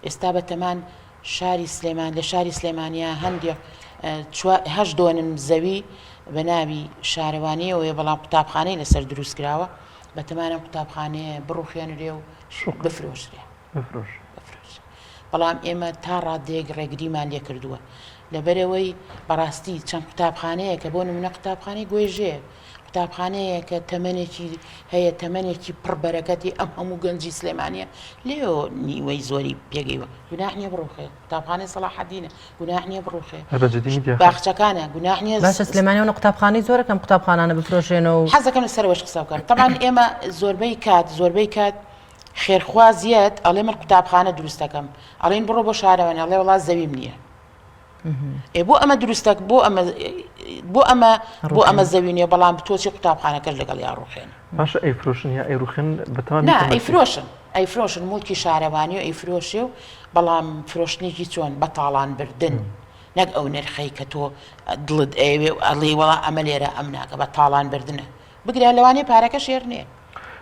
ئێستا بەتەمان شاری سلێمان لە شاری سلێمانیا هەندێک هەشت دۆنم زەوی بە ناوی شارەوانیەوەیە بەڵام قوتابخانەی لەسەر دروست کراوە بەتەمان ئەم قوتابخانەیە بڕوخێنرێ و بفرۆشرێ بفرۆشرێ بەڵام ئێمە تا ڕادەیەک ڕێگریمان لێ کردووە لەبەرئەوەی بەڕاستی چەند قوتابخانەیەکە بۆ نمونە قوتابخانەی گۆیژێ قوتابخانەیەکە تەمەنێکی هەیە تەمەنێکی پڕ بەرەکەتی ئەم هەموو گەنجی سلێمانیە لێو نیوەی زۆری پێگەیوە گوناح نییە بڕوخێ قوتابخانەی سەڵاحەدینە گوناح نییە بڕوخێ باخچەکانە گوناح نییە باشە سلێمانی و قوتابخانەی زۆرە کەم قوتابخانانە بفرۆشێنەوە حەزەکەم لەسەرەوەش قسە بکەم تەبعەن ئێمە زۆربەی کات زۆربەی کات خێرخواز یەت ئەڵێ من قوتابخانە دروست دەکەم ئەڵێن بڕۆ بۆ شارەوانی ئەڵێ وڵا زەویم نییە ئێ بۆ ئەمە دروستە بۆ ئەمە بۆ ئەمە بۆ ئەمە زەوی نییە بەڵام تۆچی قوتابخانەکەش لەگەڵ یا ڕوخێن باشە ئەیفرۆشن یا ئەیڕوخێن بەتەمام نا ئەیفرۆشن ئەیفرۆشن موڵکی شارەوانی و ئەیفرۆشێ و بەڵام فرۆشتنێکی چۆن بە تاڵان بردن نەک ئەو نرخەی کە تۆ دڵت ئەیەوێ و ئەڵێی وەڵا ئەمە لێرە ئەم ناکە بە تاڵان بردنە بگرە لەوانەیە پارەکە شێر نییە.